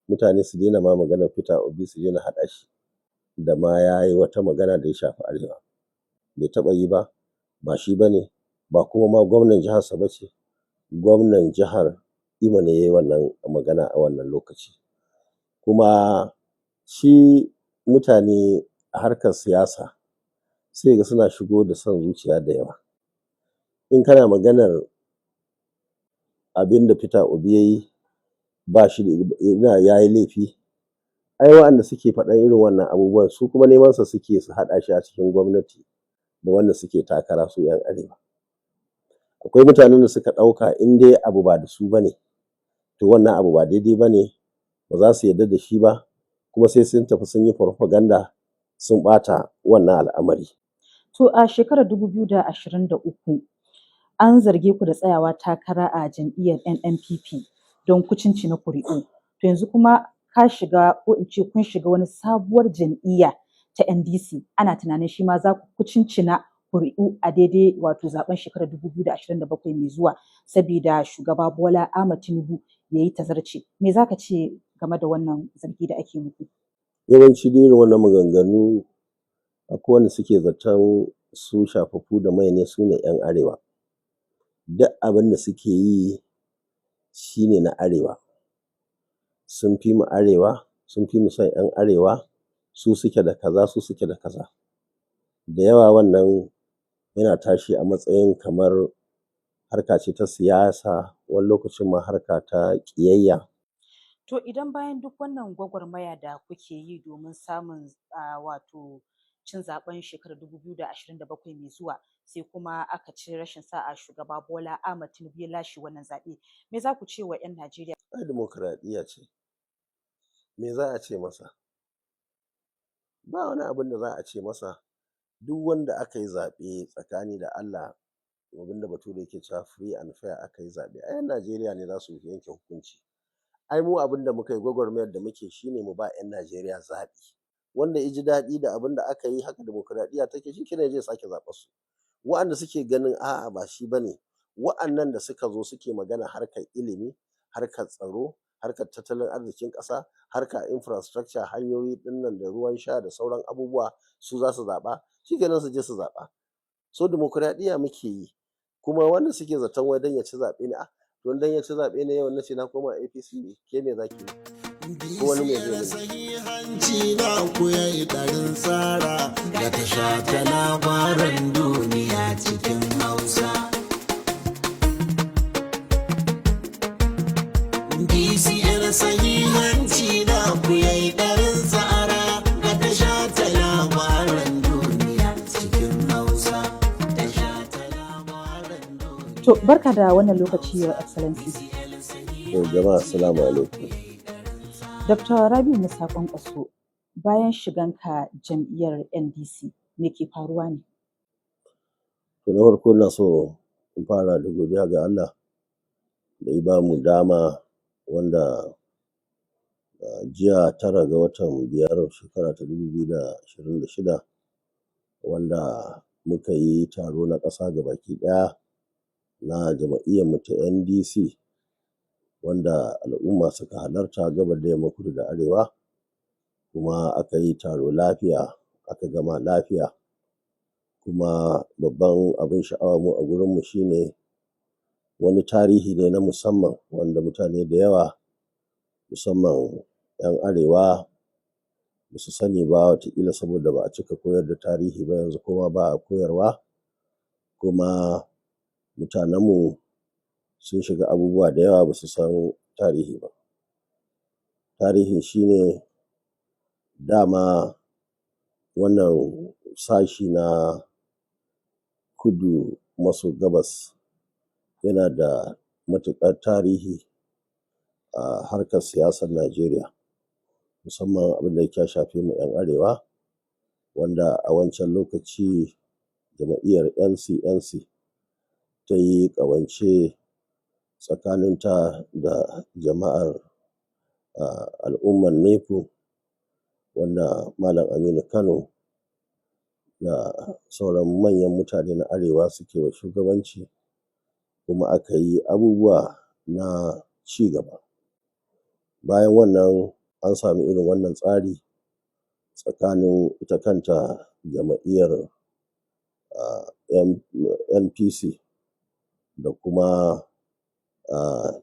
Mutane su daina ma maganar Peter Obi, su daina haɗa shi da ma ya yi wata magana da ya shafi Arewa. Bai taɓa yi ba, ba shi ba ne, ba kuma ma gwamnan jiharsa ba ce. Gwamnan jihar Imo ne ya yi wannan magana a wannan lokaci. Kuma shi mutane a harkar siyasa sai ga suna shigo da son zuciya da yawa. In kana maganar abin da Peter Obi ya yi, ba shi da ya yi laifi, ai waɗanda suke faɗan irin wannan abubuwan su kuma neman sa suke su haɗa shi a cikin gwamnati da wanda suke takara su 'yan Arewa. Akwai mutanen da suka ɗauka in dai abu ba da su ba ne, to wannan abu ba daidai ba ne, ba za su yarda da shi ba, kuma sai sun tafi sun yi farfaganda sun ɓata wannan al'amari. To, a shekarar 2023 an zarge ku da tsayawa takara a jam'iyyar NNPP don kucincina kuri'u. To, yanzu kuma ka shiga, ko in ce kun shiga wani sabuwar jam'iyya ta NDC, ana tunanin shi ma za ku kucincina kuri'u a daidai wato zaben shekarar 2027 mai zuwa, sabida shugaba Bola Ahmed Tinubu ya yi tazarce. Me za ka ce game da wannan zargi da ake muku? Yawanci dai irin wannan maganganu, akwai wanda suke zaton su shafaffu da mai ne, su ne 'yan Arewa. Duk abin da suke yi shi ne na Arewa. Sun fi mu Arewa, sun fi mu son 'yan Arewa, su suke da kaza, su suke da kaza. Da yawa wannan yana tashi a matsayin kamar harka ce ta siyasa, wani lokacin ma harka ta ƙiyayya. To, idan bayan duk wannan gwagwarmaya da kuke yi domin samun wato cin zaben shekarar 2027 mai zuwa, sai kuma aka ci rashin sa'a shugaba Bola Ahmed Tinubu ya lashe wannan zaɓe, me za ku ce wa 'yan Najeriya? Ai dimokuraɗiyya ce. Me za a ce masa? Ba wani abin da za a ce masa. Duk wanda aka yi zaɓe tsakani da Allah, abin da Bature yake cewa free and fair aka yi zaɓe, ai 'yan Najeriya ne za su yanke hukunci. Ai mu abin da muka yi, gwagwarmayar da muke, shine mu ba 'yan Najeriya zaɓi. Wanda ya ji daɗi da abin da aka yi, haka dimokuraɗiyya take, shi kenan, ya je ya sake zaɓar su. Wa'anda suke ganin a'a, ba shi bane, wa'annan da suka zo suke magana harkar ilimi, harkar tsaro, harkar tattalin arzikin ƙasa, harkar infrastructure, hanyoyi ɗinnan da ruwan sha da sauran abubuwa, su za su zaɓa, shi kenan, su je su zaɓa. So dimokuraɗiyya muke yi. Kuma wanda suke zaton wai don ya ci zaɓe ne, a to don ya ci zaɓe ne, yau na ce na koma APC, ke me za ki yi? Ko wani me zai mini? Sahihanci na ku yayi ɗarin tsara da tasha ta labaran duniya cikin Hausa. DCL, sahihanci na ku yayi ɗarin tsara ga tasha ta labaran duniya cikin Hausa. Tasha ta labaran duniya. To, barka da wannan lokaci, Your Excellency. To, jama'a, assalamu alaikum. Dr. Rabiu Musa Kwankwaso, bayan shiganka jam'iyyar NDC, me ke faruwa ne? To, na farko ina so in fara da godiya ga Allah da ya bamu dama wanda jiya 9 ga watan 5, shekara ta 2026, wanda muka yi taro na ƙasa gabaki ɗaya na jam'iyyar mu ta NDC, wanda al'umma suka halarta gabar da yamma, kudu da arewa, kuma aka yi taro lafiya, aka gama lafiya. Kuma babban abin sha'awa mu a gurinmu shine wani tarihi ne na musamman wanda mutane da yawa, musamman 'yan Arewa, ba su sani ba, wataƙila saboda ba a cika koyar da tarihi ba yanzu, kuma ba a koyarwa, kuma mutanenmu sun shiga abubuwa da yawa, ba su san tarihi ba. Tarihin shine dama wannan sashi na kudu maso gabas yana da matuƙar tarihi a harkar siyasar Najeriya, musamman abin da ya shafe mu 'yan Arewa, wanda a wancan lokaci jam'iyyar NCNC ta yi ƙawance tsakaninta da jama'ar al'ummar NEPU, wanda Malam Aminu Kano da sauran manyan mutane na Arewa suke wa shugabanci, kuma aka yi abubuwa na ci gaba. Bayan wannan an sami irin wannan tsari tsakanin ita kanta jam'iyyar NPC da kuma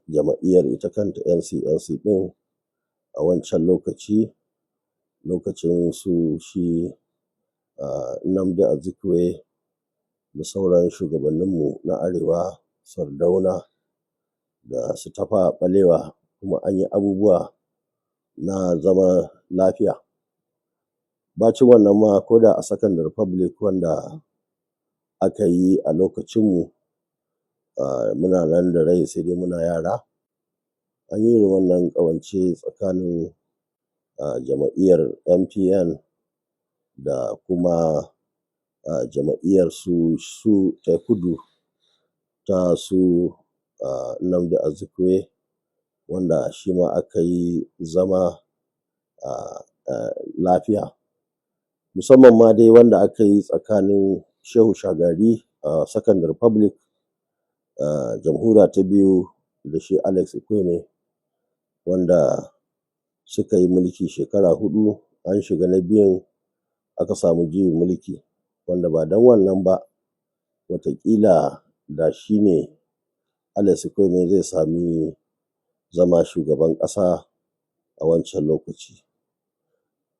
jam'iyyar ita kanta NCNC ɗin a wancan lokaci, lokacin su shi Nnamdi Azikiwe da sauran shugabanninmu na Arewa, Sardauna da su Tafawa Ɓalewa, kuma an yi abubuwa na zama lafiya. Bacin wannan ma, ko da a Second Republic wanda aka yi a lokacinmu, muna nan da rai sai dai muna yara, an yi irin wannan ƙawance tsakanin jam'iyyar MPN da kuma jam'iyyar su ta kudu ta su Nnamdi Azikiwe, wanda shi ma aka yi zama lafiya. Musamman ma dai wanda aka yi tsakanin Shehu Shagari a Second Republic, jamhuriya ta biyu, da shi Alex Ekwueme, wanda suka yi mulki shekara 4, an shiga na biyun aka samu juyin mulki, wanda ba don wannan ba wataƙila da shi ne Alex Ekwueme zai sami zama shugaban ƙasa a wancan lokaci.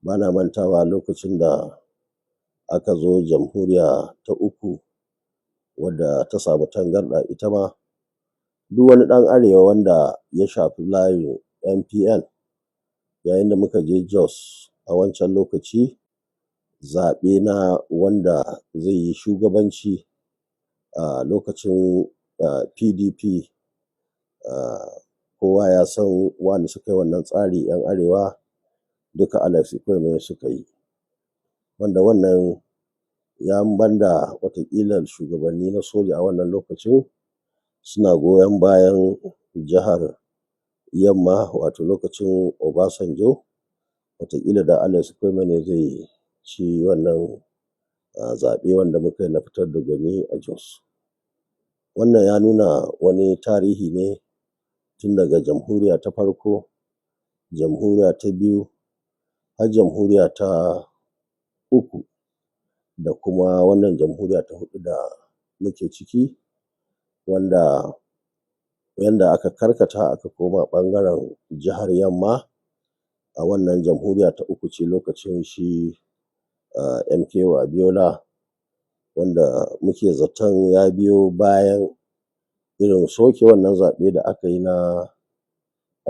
Ba na mantawa lokacin da aka zo jamhuriya ta uku, wadda ta samu tangarɗa ita ma, duk wani ɗan Arewa wanda ya shafi layin MPN, yayin da muka je Jos a wancan lokaci zaɓe na wanda zai yi shugabanci a lokacin PDP, kowa ya san waɗanda suka yi wannan tsari 'yan Arewa duka Alex Ekwueme suka yi. Wanda wannan ya banda wataƙila shugabanni na soja a wannan lokacin suna goyon bayan jihar Yamma, wato lokacin Obasanjo, wataƙila da Alex Ekwueme ne zai ci wannan zaɓe wanda muka yi na fitar da gwani a Jos. Wannan ya nuna wani tarihi ne tun daga jamhuriya ta farko, jamhuriya ta biyu, har jamhuriya ta uku, da kuma wannan jamhuriya ta huɗu da muke ciki, wanda yanda aka karkata aka koma ɓangaren jihar Yamma a wannan jamhuriya ta uku ce lokacin shi MKO Abiola, wanda muke zaton ya biyo bayan irin soke wannan zaɓe da aka yi na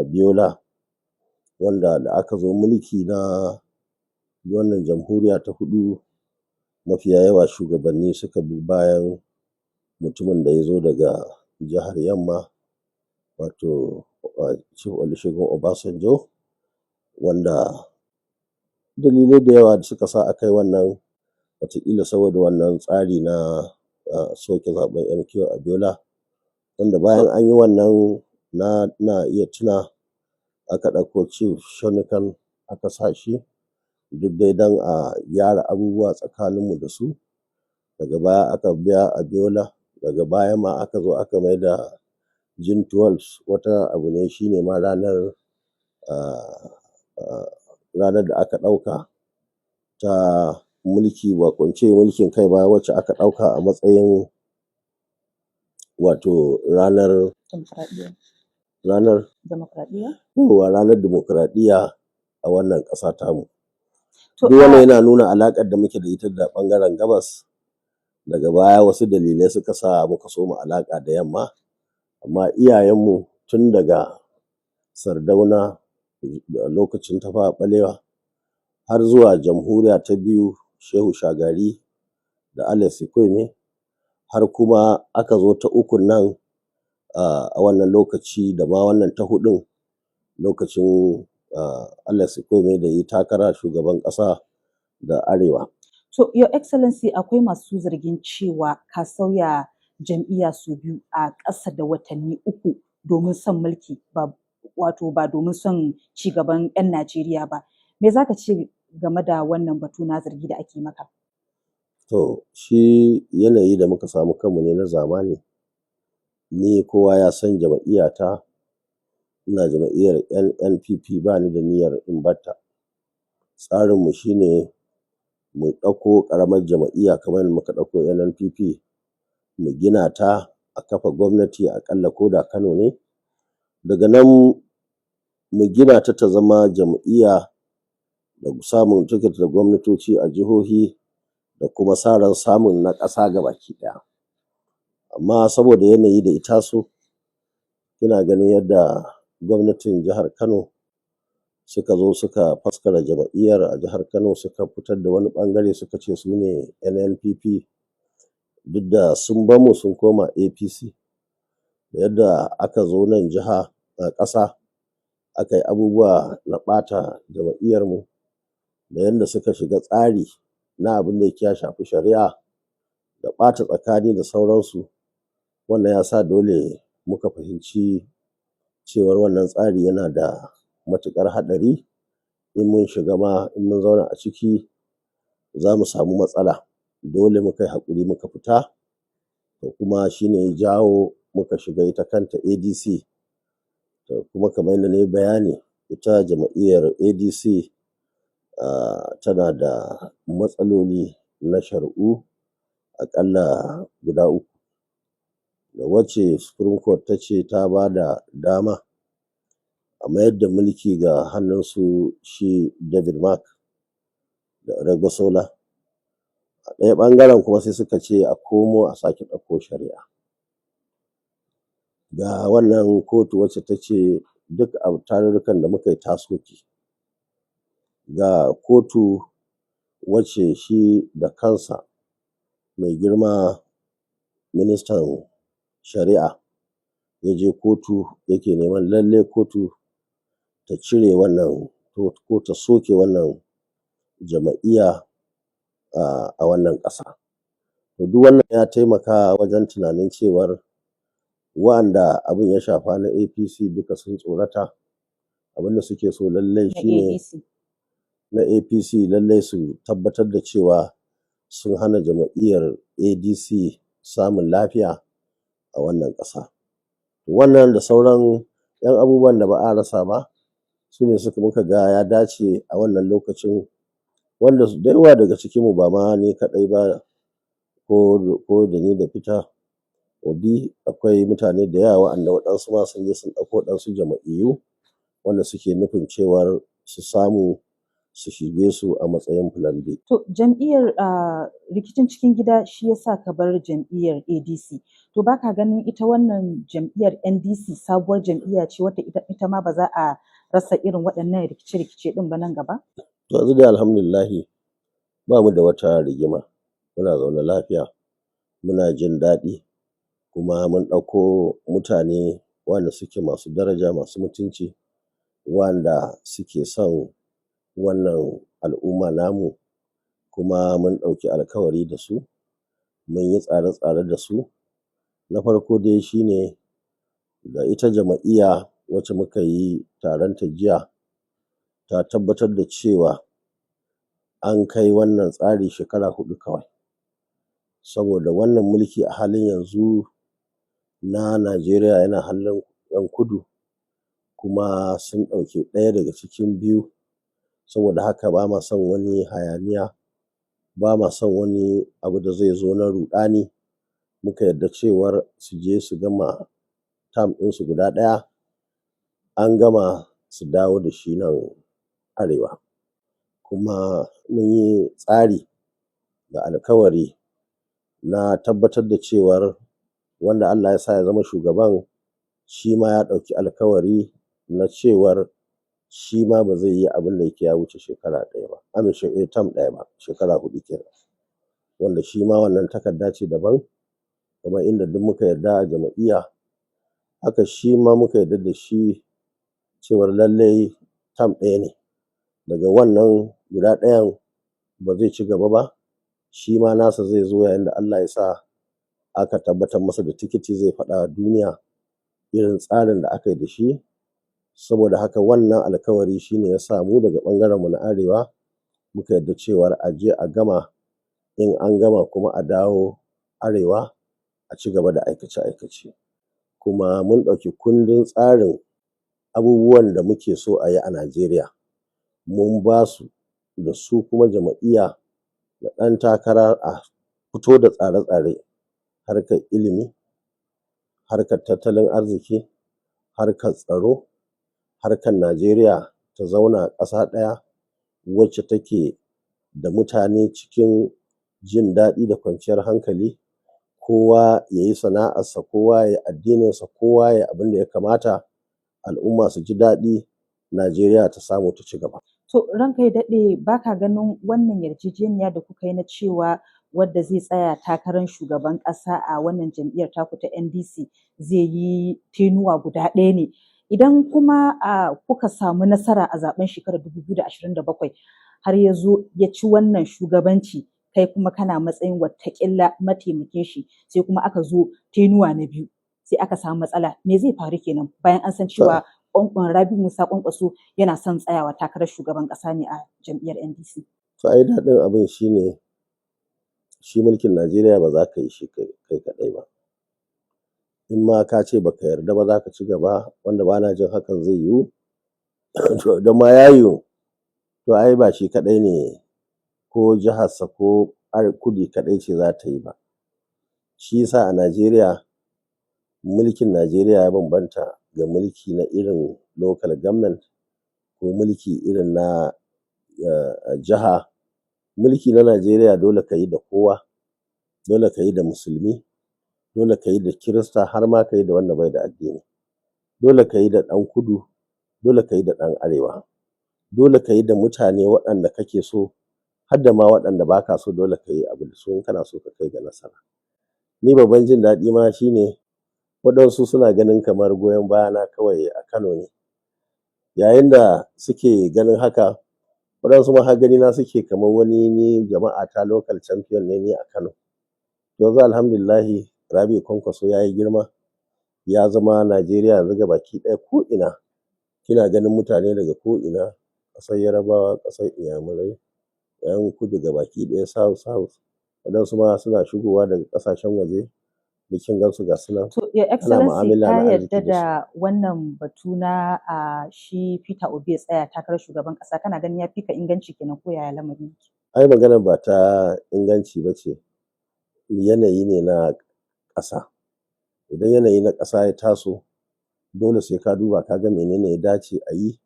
Abiola, wanda da aka zo mulki na wannan jamhuriya ta huɗu, mafiya yawa shugabanni suka bi bayan mutumin da ya zo daga jihar Yamma, wato Chief Olusegun Obasanjo, wanda dalilai da yawa da suka sa aka yi wannan, wataƙila saboda wannan tsari na soke zaɓen MKO Abiola, wanda bayan an yi wannan na iya tuna aka ɗauko Chief Shonekan aka sa shi, duk dai don a gyara abubuwa tsakaninmu da su. Daga baya aka biya Abiola, daga baya ma aka zo aka maida June 12 wata abu ne shine ma ranar da aka ɗauka ta mulki, ba ko in ce mulkin kai ba, wacce aka ɗauka a matsayin wato ranar Dimokuraɗiyya. Ranar Dimokuraɗiyya? Yawwa, ranar dimokuraɗiyya a wannan ƙasa tamu. To, Duk wannan yana nuna alaƙar da muke da ita da ɓangaren gabas. Daga baya wasu dalilai suka sa muka soma alaƙa da yamma, amma iyayenmu tun daga Sardauna, lokacin Tafawa Ɓalewa, har zuwa jamhuriya ta biyu, Shehu Shagari da Alex Ekwueme, har kuma aka zo ta ukun nan a wannan lokaci, da ma wannan ta huɗun lokacin Alex Ekwueme da ya yi takara shugaban ƙasa da Arewa. To, Your Excellency, akwai masu zargin cewa ka sauya jam'iyya sau biyu a ƙasa da watanni 3 domin son mulki, ba wato ba domin son ci gaban 'yan Najeriya ba. Me za ka ce game da wannan batu na zargi da ake maka? To, shi yanayi da muka samu kanmu ne na zamani. Ni kowa ya san jam'iyyata. Ina jam'iyyar NNPP, ba ni da niyyar in bar ta. Tsarinmu shine mu ɗauko ƙaramar jam'iyya kamar yadda muka ɗauko NNPP, mu gina ta, a kafa gwamnati aƙalla ko da Kano ne. Daga nan mu gina ta ta zama jam'iyya da samun tiket da gwamnatoci a jihohi da kuma sa ran samun na ƙasa gabaki ɗaya. Amma saboda yanayi da ya taso, ina ganin yadda gwamnatin jihar Kano suka zo suka faskara jam'iyyar a jihar Kano, suka fitar da wani ɓangare suka ce su ne NNPP, duk da sun bar mu sun koma APC. Da yadda aka zo nan jiha a ƙasa aka yi abubuwa na ɓata jam'iyyarmu, da yadda suka shiga tsari na abin da yake ya shafi shari'a da ɓata tsakani da sauransu, wannan ya sa dole muka fahimci cewar wannan tsari yana da matuƙar haɗari. In mun shiga ma, in mun zauna a ciki, za mu samu matsala. Dole muka yi haƙuri muka fita, to kuma shi ne ya jawo muka shiga ita kanta ADC. To kuma kamar yadda na yi bayani, ita jam'iyyar ADC tana da matsaloli na shari'u aƙalla guda uku. Da wacce Supreme Court ta ce ta ba da dama a mayar da mulki ga hannun su shi David Mark da Aregbesola. A ɗaya ɓangaren kuma sai suka ce a komo a sake ɗauko shari'a. Ga wannan kotu wacce ta ce duk tarurrukan da muka yi ta soke. Ga kotu wacce shi da kansa mai girma ministan shari'a ya je kotu yake neman lallai kotu ta cire wannan ko ta soke wannan jam'iyya a wannan ƙasa. To duk wannan ya taimaka wajen tunanin cewar wa'anda abin ya shafa na APC duka sun tsorata. Abin da suke so lallai Na shine ADC. Na APC, lallai su tabbatar da cewa sun hana jam'iyyar ADC samun lafiya a wannan ƙasa. Wannan da sauran 'yan abubuwan da ba a rasa ba su ne suka muka ga ya dace a wannan lokacin, wanda da yawa daga cikinmu, ba ma ni kaɗai ba ko da ni da Peter Obi, akwai mutane da yawa wa'anda waɗansu ma sun je sun ɗauko waɗansu jam'iyyu wanda suke nufin cewar su samu su shige su a matsayin plan B. To jam'iyyar rikicin cikin gida shi ya sa ka bar jam'iyyar ADC. To ba ka ganin ita wannan jam'iyyar NDC sabuwar jam'iyya ce wadda ita ma ba za a rasa irin waɗannan rikice-rikice ɗin ba nan gaba? To yanzu dai alhamdulillahi ba mu da wata rigima. Muna zaune lafiya, muna jin daɗi, kuma mun ɗauko mutane wanda suke masu daraja, masu mutunci, wanda suke son wannan al'umma namu, kuma mun ɗauki alkawari da su, mun yi tsare-tsare da su. Na farko dai shine da ita jam'iyya wacce muka yi taron ta jiya ta tabbatar da cewa an kai wannan tsari shekara 4 kawai. Saboda wannan mulki a halin yanzu na Najeriya yana hannun 'yan kudu, kuma sun ɗauki ɗaya daga cikin biyu. Saboda haka ba ma son wani hayaniya, ba ma son wani abu da zai zo na ruɗani. Muka yarda cewar su je su gama term ɗinsu guda ɗaya, an gama su dawo da shi nan arewa. Kuma mun yi tsari da alkawari na tabbatar da cewar wanda Allah ya sa ya zama shugaban, shi ma ya ɗauki alkawari na cewar shi ma ba zai yi abin da yake ya wuce shekara ɗaya ba, amin term ɗaya ba, shekara 4 kenan. Wanda shi ma wannan takarda ce daban, kamar inda duk muka yarda a jam'iyya, haka shi ma muka yarda da shi cewar lallai term ɗaya ne. Daga wannan guda ɗayan ba zai ci gaba ba, shi ma nasa zai zo yayin da Allah ya sa aka tabbatar masa da tikiti, zai faɗa wa duniya irin tsarin da aka yi da shi. Saboda haka wannan alkawari shine ya sa mu daga ɓangaren mu na arewa muka yarda cewar a je a gama, in an gama kuma a dawo arewa a ci gaba da aikace-aikace. Kuma mun ɗauki kundin tsarin Abubuwan da muke so a yi a Najeriya mun ba su, da su kuma jam'iyya da ɗan takara a fito da tsare-tsare, harkar ilimi, harkar tattalin arziki, harkar tsaro, harkar Najeriya ta zauna ƙasa ɗaya wacce take da mutane cikin jin daɗi da kwanciyar hankali, kowa ya yi sana'arsa, kowa ya yi addininsa, kowa ya yi abin da ya kamata, al'umma su ji daɗi, Najeriya ta samu ta ci gaba. To ranka ya daɗe, ba ka ganin wannan yarjejeniya da kuka yi na cewa wadda zai tsaya takarar shugaban ƙasa a wannan jam'iyyar taku ta NDC zai yi tenuwa guda ɗaya ne? Idan kuma kuka samu nasara a zaben shekarar 2027 har ya zo ya ci wannan shugabanci, kai kuma kana matsayin wataƙila mataimakin shi, sai kuma aka zo tenuwa na biyu sai aka samu matsala, me zai faru kenan bayan an san cewa Rabiu Musa Kwankwaso yana son tsayawa takarar shugaban ƙasa ne a jam'iyyar NDC? To ai daɗin abin shine shi mulkin Najeriya ba za ka yi shi kai kaɗai ba. In ma ka ce baka yarda ba za ka ci gaba, wanda ba na jin hakan zai yiwu. To idan ma ya yiwu, to ai ba shi kaɗai ne ko jiharsa ko kudu kaɗai ce za ta yi ba. Shi yasa a Najeriya mulkin Najeriya ya bambanta da mulki na irin local government ko mulki irin na jiha. Mulki na Najeriya dole ka yi da kowa, dole ka yi da musulmi, dole ka yi da kirista, har ma ka yi da wanda bai da addini. Dole ka yi da ɗan kudu, dole ka yi da ɗan arewa. Dole ka yi da mutane waɗanda kake so, har da ma waɗanda ba ka so, dole ka yi abu da su in kana so ka kai ga nasara. Ni babban jin daɗi ma shine waɗansu suna ganin kamar goyon bayana kawai a Kano ne. Yayin da suke ganin haka, waɗansu ma har ganina suke kamar wani ni jama'a ta local champion ne ni a Kano. Yanzu alhamdulillahi Rabiu Kwankwaso ya yi girma, ya zama Najeriya yanzu gabaki ɗaya ko'ina kina ganin mutane daga ko'ina, ƙasar Yarabawa, ƙasar Inyamurai, 'yan kudu gabaki ɗaya, south south, waɗansu ma suna shigowa daga ƙasashen waje, duk kin gansu ga su nan. To Your Ana Excellency, mu'amala ka na yarda arziki da su. da wannan batu na shi Peter Obi ya tsaya takarar shugaban ƙasa, kana ganin ya fi ka inganci kenan ko yaya lamarin yake? Ai maganar ba ta inganci ba ce, yanayi ne na ƙasa. Idan yanayi na ƙasa ya taso, dole sai ka duba ka ga menene ya dace a yi,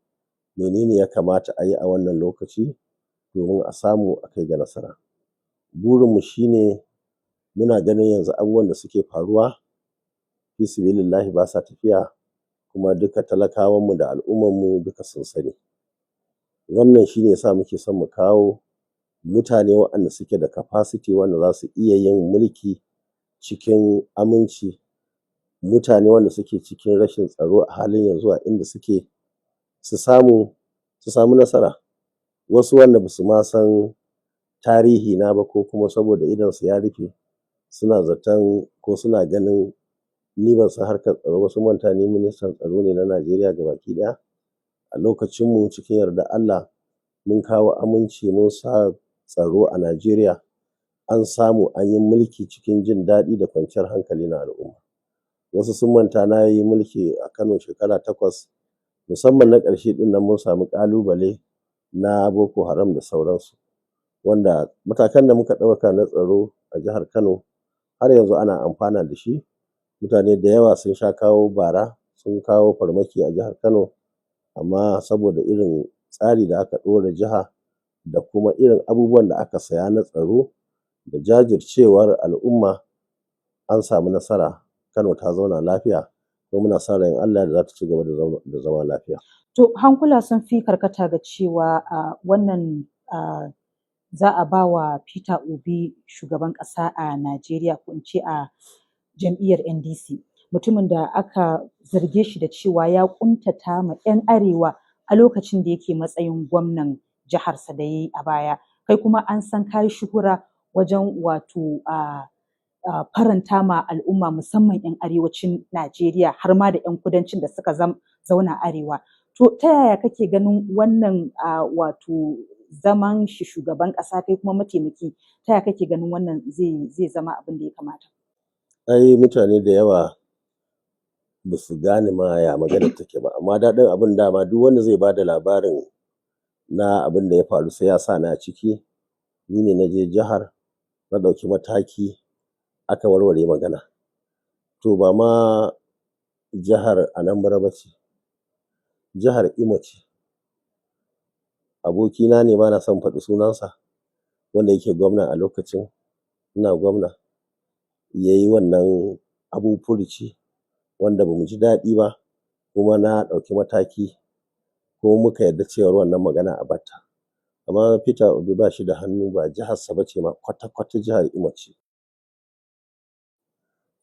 menene ya kamata a yi a wannan lokaci domin a samu a kai ga nasara. Burinmu shine muna ganin yanzu abubuwan da suke faruwa fisabilillahi ba sa tafiya, kuma duka talakawanmu da al'ummarmu duka sun sani. Wannan shine yasa muke son mu kawo mutane waɗanda suke da capacity, wanda za su iya yin mulki cikin aminci, mutane wanda suke cikin rashin tsaro a halin yanzu a inda suke, su samu su samu nasara. Wasu wanda ba su ma san tarihi na ba, ko kuma saboda idonsu ya rufe suna zaton ko suna ganin ni ban san harkar tsaro ba, sun manta ni ministan tsaro ne na Najeriya gabaki ɗaya. A lokacinmu cikin yardar Allah mun kawo aminci, mun sa tsaro a Najeriya, an samu an yi mulki cikin jin daɗi da kwanciyar hankali na al'umma. Wasu sun manta na yi mulki a Kano shekara 8, musamman na ƙarshe ɗin nan mun samu ƙalubale na Boko Haram da sauransu, wanda matakan da muka ɗauka na tsaro a jihar Kano har yanzu ana amfana da shi. Mutane da yawa sun sha kawo bara, sun kawo farmaki a jihar Kano, amma saboda irin tsari da aka ɗora jiha da kuma irin abubuwan da aka saya na tsaro da jajircewar al'umma, an samu nasara. Kano ta zauna lafiya, kuma muna sa ran Allah da za ta ci gaba da zama lafiya. To hankula sun fi karkata ga cewa wannan za a ba wa Peter Obi shugaban ƙasa a Najeriya, ko in ce a jam'iyyar NDC. Mutumin da aka zarge shi da cewa ya ƙuntata ma 'yan arewa a lokacin da yake matsayin gwamnan jiharsa da ya yi a baya. Kai kuma an san ka yi shuhura wajen wato faranta ma al'umma, musamman 'yan arewacin Najeriya har ma da 'yan kudancin da suka zauna arewa. To ta yaya kake ganin wannan wato zaman shi shugaban ƙasa, kai kuma mataimaki, ta yaya kake ganin wannan zai zama abin da ya kamata? Ai mutane da yawa ba su gane ma ya maganar take ba. Amma daɗin abin dama duk wanda zai ba da labarin na abin da ya faru sai ya sa ni a ciki. Ni ne na je jihar, na ɗauki mataki, aka warware magana. To ba ma jihar Anambra ba ce, jihar Imo ce. Abokina ne, ba na son faɗi sunansa, wanda yake gwamna a lokacin, ina gwamna, ya yi wannan abu furuci wanda ba mu ji daɗi ba, kuma na ɗauki mataki ko muka yarda cewar wannan magana a batta. Amma Peter Obi ba shi da hannu, ba jiharsa ba ce ma kwata-kwata, jihar Imo ce.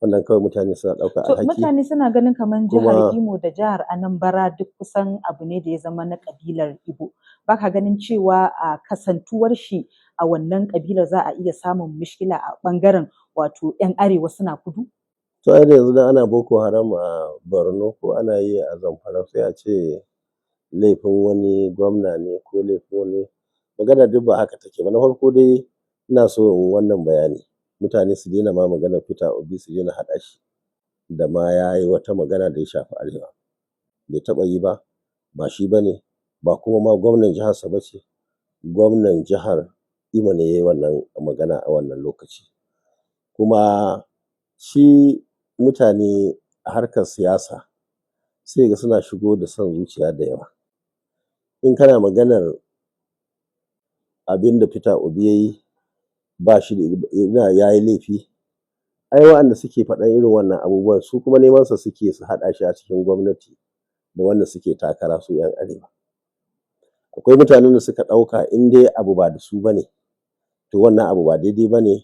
Wannan kawai mutane suna ɗaukar To alhaki. mutane suna ganin kamar jihar Kuma Imo da jihar Anambra duk kusan abu ne da ya zama na ƙabilar Igbo. Ba ka ganin cewa a kasantuwar shi a wannan ƙabilar za a iya samun mishkila a ɓangaren wato 'yan arewa suna kudu? To ai da yanzu dan ana Boko Haram a Borno ko ana yi a Zamfara, sai a ce laifin wani gwamna ne ko laifin wani. Magana duk ba haka take ba. Na farko dai ina so in wannan bayani. Mutane su daina ma maganar Peter Obi, su daina haɗa shi da ma ya yi wata magana da ya shafi arewa. Bai taɓa yi ba, ba shi ba ne, ba kuma ma gwamnan jiharsa ba ce. Gwamnan jihar Imo ne ya yi wannan magana a wannan lokaci. Kuma shi mutane a harkar siyasa sai ga suna shigo da son zuciya da yawa. In kana maganar abin da Peter Obi ya yi, ba shi da yana ya yi laifi. Ai waɗanda suke faɗan irin wannan abubuwan su kuma nemansa suke su haɗa shi a cikin gwamnati da wanda suke takara su 'yan arewa. Akwai mutanen da suka ɗauka in dai abu ba da su ba ne, to wannan abu ba daidai ba ne,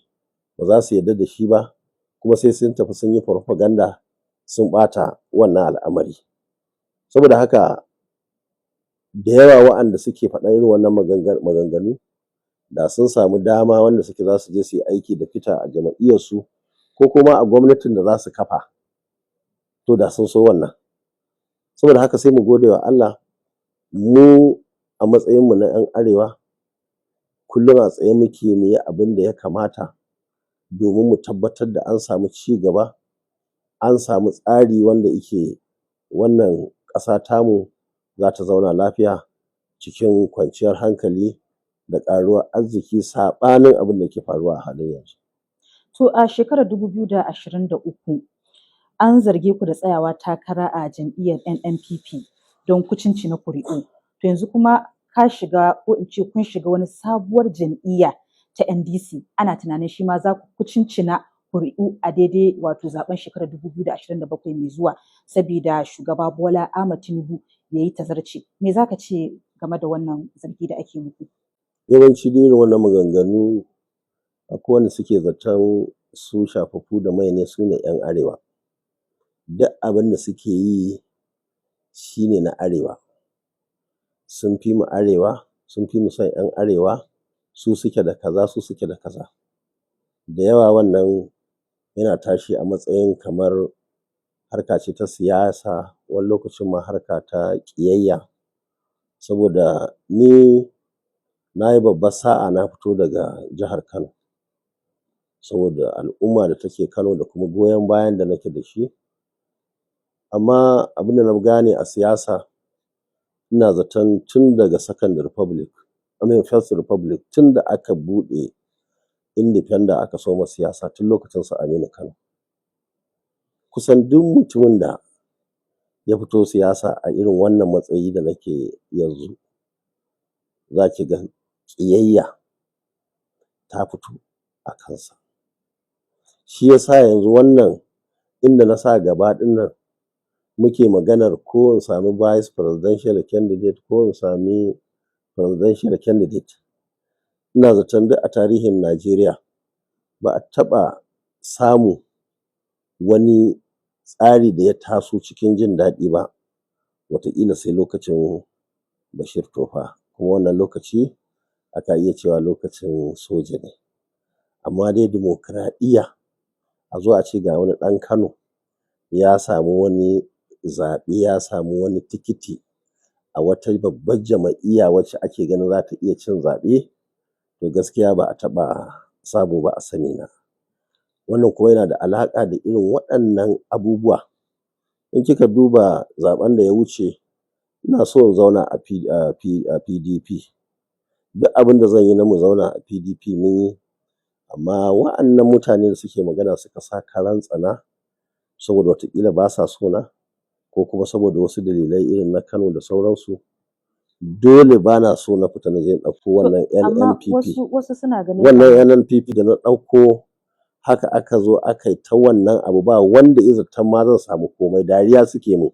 ba za su yarda da shi ba, kuma sai sun tafi sun yi farfaganda sun ɓata wannan al'amari. Saboda haka da yawa waɗanda suke faɗan irin wannan maganganu da sun samu dama wanda suke za su je su yi aiki da Peter a jam'iyyarsu ko kuma a gwamnatin da za su kafa, to da sun so wannan. Saboda haka sai mu gode wa Allah, mu a matsayinmu na 'yan arewa kullum a tsaye muke mu yi abin da ya kamata domin mu tabbatar da an samu ci gaba, an samu tsari wanda yake wannan ƙasa tamu za ta zauna lafiya cikin kwanciyar hankali da ƙaruwar arziki, saɓanin abin da ke faruwa a halin yanzu. To a shekarar 2023 an zarge ku da tsayawa takara a jam'iyyar NNPP don kucincina kuri'u. To yanzu kuma ka shiga, ko in ce kun shiga wani sabuwar jam'iyya ta NDC, ana tunanin shi ma za ku kucincina kuri'u a daidai wato zaben shekarar 2027 mai zuwa, sabida shugaba Bola Ahmed Tinubu ya yi tazarce. Me za ka ce game da wannan zargi da ake muku? Yawanci dai irin wannan maganganu, akwai wanda suke zaton su shafaffu da mai ne, su ne 'yan arewa. Duk abin da suke yi shi ne na arewa. Sun fi mu arewa, sun fi mu son 'yan arewa, su suke da kaza, su suke da kaza. Da yawa wannan yana tashi a matsayin kamar harka ce ta siyasa, wani lokacin ma harka ta ƙiyayya. Saboda ni na yi babbar sa'a na fito daga jihar Kano. Saboda al'umma da take Kano da kuma goyon bayan da nake da shi. Amma abin da na gane a siyasa, ina zaton tun daga Second Republic, I mean First Republic, tun da aka buɗe independent aka soma siyasa tun lokacin su Aminu Kano. Kusan duk mutumin da ya fito siyasa a irin wannan matsayi da nake yanzu, za ki ga ƙiyayya ta fito a kansa. Shi ya sa yanzu wannan inda na sa gaba ɗin nan muke maganar ko in sami vice presidential candidate ko in sami presidential candidate. Ina zaton duk a tarihin Najeriya ba a taɓa samu wani tsari da ya taso cikin jin daɗi ba, wataƙila sai lokacin Bashir Tofa. Kuma wannan lokaci aka iya cewa lokacin soja ne. Amma dai dimokuraɗiyya, a zo a ce ga wani ɗan Kano ya samu wani zaɓe, ya samu wani tikiti a wata babbar jam'iyya wacce ake ganin za ta iya cin zaɓe, to gaskiya ba a taɓa samu ba a sani na. Wannan kuma yana da alaƙa da irin waɗannan abubuwa In kika duba zaɓen da ya wuce, ina so in zauna a PDP. Duk abin da zan yi na mu zauna a PDP mun yi, amma wa'annan mutane da suke magana suka sa karan tsana saboda wataƙila ba sa so na, ko kuma saboda wasu dalilai irin na Kano da sauransu, dole ba na so na fita na je in ɗauko To wannan amma NNPP. wasu suna ganin Wannan kamar NNPP da na ɗauko, haka aka zo aka yi ta wannan abu, ba wanda ya zaton ma zan samu komai, dariya suke mun.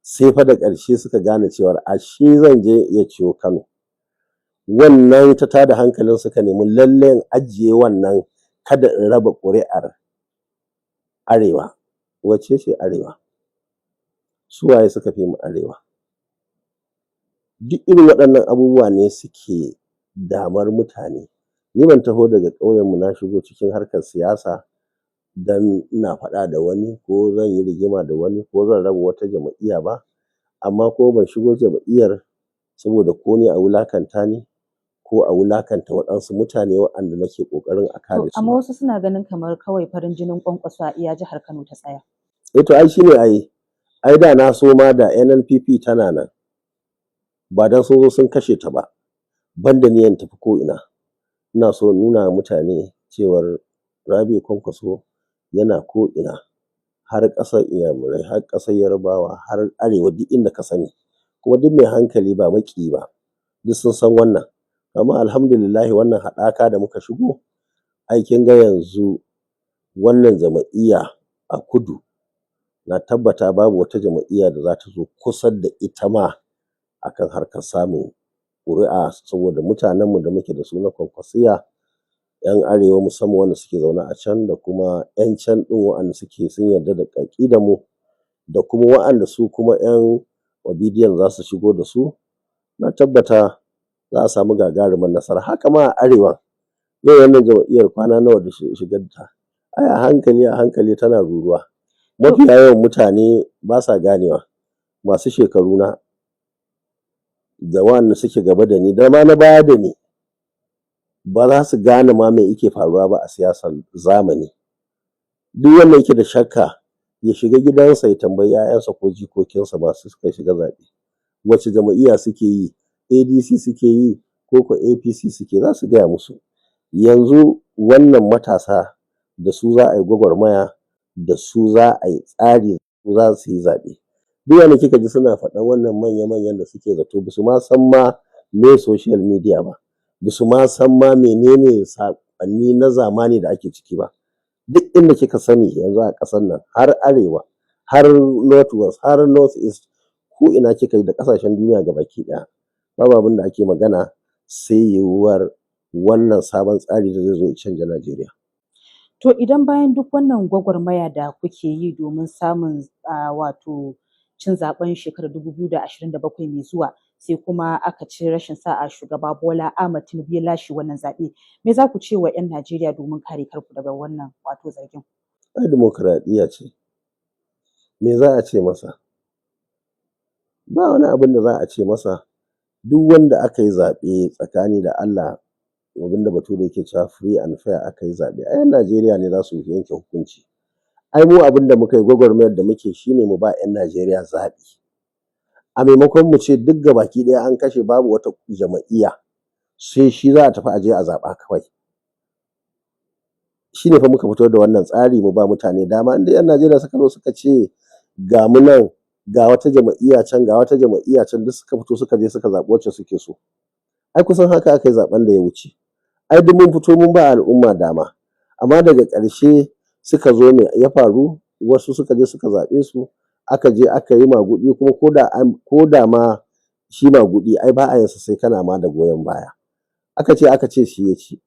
Sai fa da ƙarshe suka gane cewar ashe zan je in iya ciwo Kano. Wannan ta tada hankalin, suka nemi lallai in ajiye wannan, kada in raba ƙuri'ar Arewa. Wacce ce Arewa? Su waye suka fi mu Arewa? Duk irin waɗannan abubuwa ne suke damar mutane. Ni ban taho daga ƙauyenmu na shigo cikin harkar siyasa don ina faɗa da wani ko zan yi rigima da wani ko zan raba wata jam'iyya ba, amma ko ban shigo jam'iyyar saboda ko ni a wulakanta ni ko a wulakanta waɗansu mutane waɗanda nake ƙoƙarin a To kare su amma ba. wasu suna ganin kamar kawai farin jinin Kwankwaso a iya jihar Kano ta tsaya. Eh, to ai shine ai da na so ma da NNPP tana nan, ba don sun zo sun kashe ta ba, ban da niyyar tafi ko ina. Ina so in nuna wa mutane cewar Rabi'u Kwankwaso yana ko ina, har ƙasar Inyamurai, har ƙasar Yarbawa, har Arewa, duk inda ka sani. Kuma duk mai hankali, ba maƙiyi ba, duk sun san wannan. Amma alhamdulillahi, wannan haɗaka da muka shigo, ai kin ga yanzu wannan jam'iyya a kudu, na tabbata babu wata jam'iyya da za ta zo kusa da ita ma akan harkar samun ƙuri'a, saboda mutanenmu da muke da su na Kwankwasiyya, 'yan Arewa, musamman wanda suke zaune a can, da kuma 'yan can ɗin waɗanda suke sun yarda da aƙidarmu, da kuma waɗanda su kuma 'yan Obidient za su shigo da su, na tabbata za a samu gagarumar nasara. Haka ma a Arewan, yau wannan jam'iyyar kwana nawa da shigarta? Ai a hankali a hankali tana ruruwa. Mafiya yawan mutane ba sa ganewa, masu shekaru na da waɗanda suke gaba da ni da ma na baya da ni, ba za su gane ma me yake faruwa ba a siyasar zamani. Duk wanda yake da shakka, ya shiga gidansa ya tambayi 'ya'yansa ko jikokinsa masu suka shiga zaɓe, wace jam'iyya suke yi, ADC suke yi ko ko APC suke, za su gaya musu. Yanzu wannan matasa da su za a yi gwagwarmaya, da su za a yi tsari, za su yi zaɓe. Duk wanda kika ji suna faɗan wannan, manya-manyan da suke zato, ba su ma san ma me social media ba, ba su ma san ma menene saƙonni na zamani da ake ciki ba. Duk inda kika sani yanzu a ƙasar nan, har Arewa, har North West, har North East, ko ina kika yi, da ƙasashen duniya gabaki ɗaya, babu abin da ake magana sai yiwuwar wannan sabon tsari da zai zo ya canja Najeriya. To idan bayan duk wannan gwagwarmaya da kuke yi domin samun wato cin zaɓen shekarar 2027 mai zuwa, sai kuma aka ci rashin sa'a, shugaba Bola Ahmed Tinubu ya lashe wannan zaɓe, me za ku ce wa 'yan Najeriya domin kare kanku daga wannan wato zargin? Ai dimokuraɗiyya ce. Me za a ce masa? Ba wani abin da za a ce masa. Duk wanda aka yi zaɓe tsakani da Allah, abin da Bature yake cewa free and fair aka yi zaɓe, ai 'yan Najeriya ne za su yanke hukunci. Ai mu abin da muka yi, gwagwarmayar da muke, shine mu ba 'yan Najeriya zaɓi. A maimakon mu ce duk gabaki ɗaya an kashe, babu wata jam'iyya sai shi za a tafi a je a zaɓa kawai. Shi ne fa muka fito da wannan tsari, mu ba mutane dama. In dai 'yan Najeriya suka zo suka ce ga mu nan, ga wata jam'iyya can, ga wata jam'iyya can, duk suka fito suka je suka zaɓi wacce suke so. Ai kusan haka aka yi zaɓen da ya wuce. Ai duk mun fito mun ba al'umma dama. Amma daga ƙarshe suka zo, me ya faru? Wasu suka je suka zaɓe su, aka je aka yi maguɗi. Kuma ko da ma shi maguɗi ai ba a yin sa sai kana ma da goyon baya. Aka ce shi ya ci.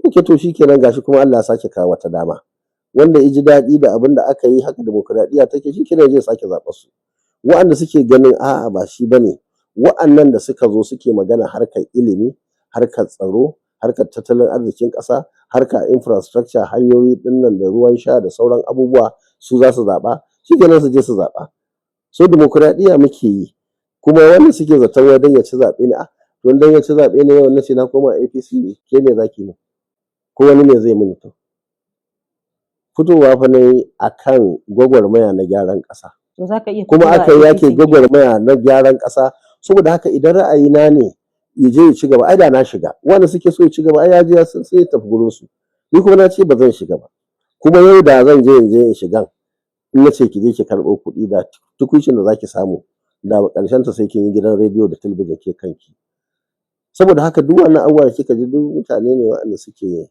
Ok, to shi kenan, gashi kuma Allah ya sake kawo wata dama. Wanda ya ji daɗi da abin da aka yi, haka dimokuraɗiyya take, shi kenan, ya je ya sake zaɓar su. Waɗanda suke ganin a'a, ba shi bane, wa'annan da suka zo suke magana harkar ilimi, harkar tsaro, harkar tattalin arzikin ƙasa, harkar infrastructure, hanyoyi ɗinnan da ruwan sha da sauran abubuwa, su za su zaɓa, shi kenan, su je su zaɓa. So dimokuraɗiyya muke yi. Kuma wanda suke zaton wai don ya ci zaɓe ne, ah, to don ya ci zaɓe ne yau na ce na koma APC, ke me za ki yi? Ko wani me zai mini? To fitowa fa na yi a kan gwagwarmaya na gyaran ƙasa. To za ka iya Kuma fitowa aka a yi APC yake kenan. Gwagwarmaya na gyaran ƙasa. Saboda haka idan ra'ayina ne ya je ya ci gaba, ai da na shiga. Wanda suke so ya ci gaba, ai ya je ya sai ya tafi gurin su. Ni kuma na ce ba zan shiga ba. Kuma yau da zan je in je in shigan, in na ce ki je ki karɓo kuɗi, da tukuicin da zaki samu, da ƙarshen ta sai kin yi gidan rediyo da talabijin ke kanki. Saboda haka duk wannan abubuwa da kika ji, duk mutane ne waɗanda suke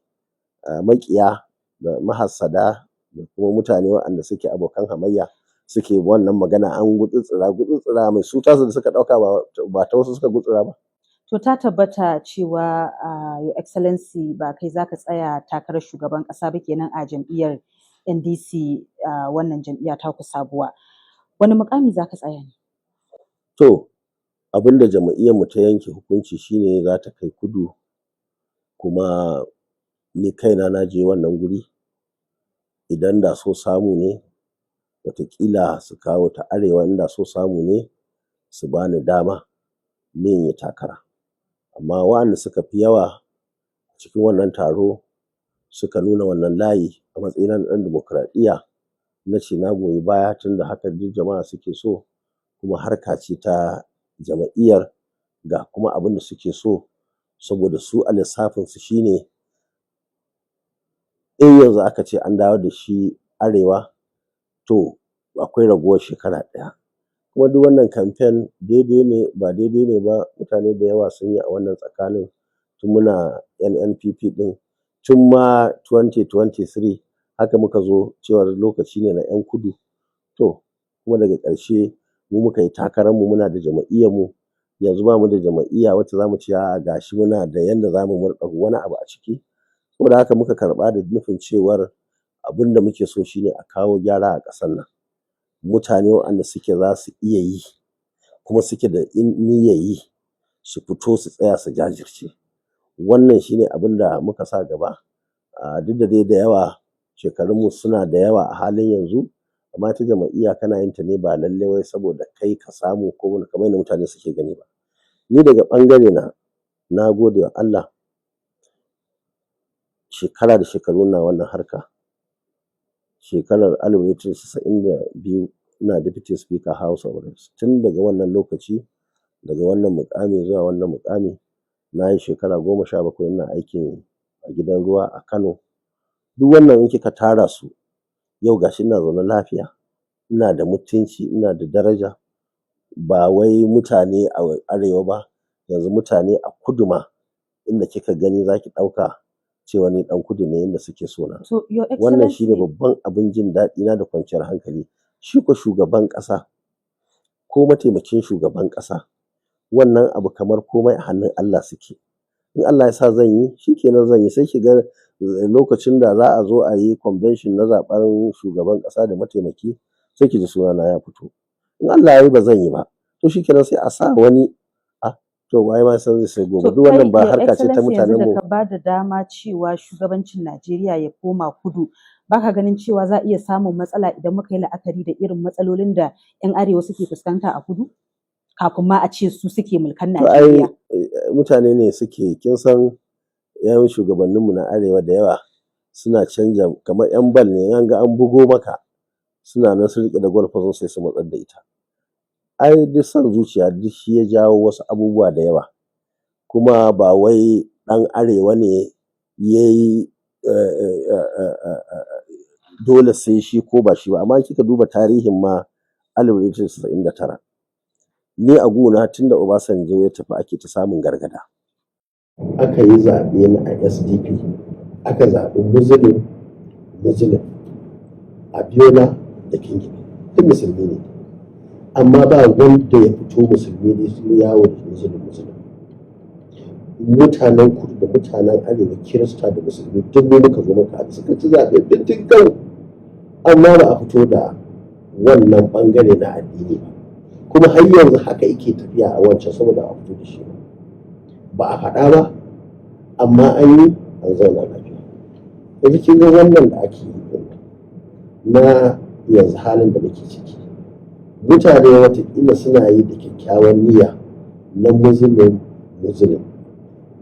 maƙiya da mahassada da kuma mutane waɗanda suke abokan hamayya suke wannan magana. An gutsutsura gutsutsura mai su tasu da suka ɗauka, ba ta wasu suka gutsura ba. To ta tabbata cewa Your Excellency, ba kai za ka tsaya takarar shugaban ƙasa ba kenan a jam'iyyar NDC, wannan jam'iyya taku sabuwa. Wani mukami za ka tsaya ne? To, abin da jam'iyyar mu ta yanke hukunci shine za ta kai kudu, kuma ni kaina na je wannan guri. Idan da so samu ne, wataƙila su kawo ta arewa, inda so samu ne su bani dama ni in yi takara. Amma waɗanda suka fi yawa cikin wannan taro suka nuna wannan layi, a matsayina na ɗan dimokuraɗiyya na ce na goyi baya, tunda haka duk jama'a suke so, kuma harka ce ta jam'iyyar, ga kuma abin da suke so. Saboda su a lissafinsu shine in yanzu aka ce an dawo da shi arewa, to akwai raguwar shekara ɗaya. Kuma duk wannan kamfen, daidai ne ba daidai ne ba, mutane da yawa sun yi a wannan tsakanin, tun muna NNPP ɗin, tun ma 2023 haka muka zo cewar lokaci ne na 'yan kudu. To kuma daga ƙarshe mu muka yi takararmu, muna da jam'iyyarmu. Yanzu ba mu da jam'iyya wacce za mu ce a'a, ga shi muna da yanda za mu murɗa wani abu a ciki. Saboda haka muka karɓa da nufin cewar abin da muke so shine a kawo gyara a ƙasar nan. Mutane waɗanda suke za su iya yi kuma suke da niyyar yi, su fito su tsaya su jajirce. Wannan shine abin da muka sa gaba. Duk da dai da yawa shekarunmu suna da yawa a halin yanzu, amma ita jam'iyya kana yin ta ne ba lallai wai saboda kai ka samu ko wani kamar yadda mutane suke gani ba. Ni daga ɓangare na, na gode wa Allah, shekara da shekaru ina wannan harka. Shekarar 1992 ina Deputy Speaker, House of Reps. Tun daga wannan lokaci, daga wannan muƙami zuwa wannan muƙami, na yi shekara 17 ina aikin a gidan ruwa a Kano. Duk wannan in kika tara su, yau gashi ina zaune lafiya, ina da mutunci, ina da daraja. Ba wai mutane a arewa ba, yanzu mutane a kudu ma, inda kika gani za ki ɗauka cewa ni ɗan kudu ne, inda suke so na. To, Your Wannan shine Excellency, babban abin jin daɗi na da kwanciyar hankali. Shi ko shugaban ƙasa ko mataimakin shugaban ƙasa, wannan abu kamar komai a hannun Allah suke. In Allah ya sa zan yi, shikenan zan yi. Sai ki ga lokacin da za a zo a yi convention na zaɓen shugaban ƙasa da mataimaki, sai ki ji sunana ya fito. In Allah ya yi ba zan yi ba, to shikenan sai a sa wani. To waye ma san zai sai gobe? To Duk wannan kai ba Your harka ce ta Excellency, yanzu mutanen da mu. ka ba da dama cewa shugabancin Najeriya ya koma kudu, baka ganin cewa za a iya samun matsala idan muka yi la'akari da irin matsalolin da 'yan arewa suke fuskanta a kudu, kafin ma a ce su suke mulkan To ai Najeriya? Mutane ne suke, kin san yan shugabanninmu na arewa da yawa suna canja kamar 'yan bal ne, in an ga an bugo maka, suna nan sun riƙe da goal post, sai su matsar da ita. Ai duk son zuciya duk shi ya jawo wasu abubuwa da yawa. Kuma ba wai ɗan arewa ne ya yi dole sai shi ko ba shi ba, amma kika duba tarihin ma 1999, ni a guna tun da Obasanjo ya tafi ake ta samun gargada. Aka yi zaɓe na a SDP, aka zaɓi Muslim Muslim, Abiola da Kingibe, duk musulmi ne, amma ba wanda ya fito musulmi ne sun yawo da Muslim Muslim. Mutanen kudu da mutanen arewa, Kirista da musulmi, duk mu muka zo muka haɗu, suka ci zaɓe bintigan, amma ba a fito da wannan ɓangare na addini ba. Kuma har yanzu haka yake tafiya a wancan, saboda a fito da shi ba, ba a faɗa ba, amma an yi, an zauna lafiya. Yanzu kin ga wannan da ake yi ɗin na yanzu, halin da muke ciki, mutane watakila suna yi da kyakkyawan niyya na Muslim Muslim.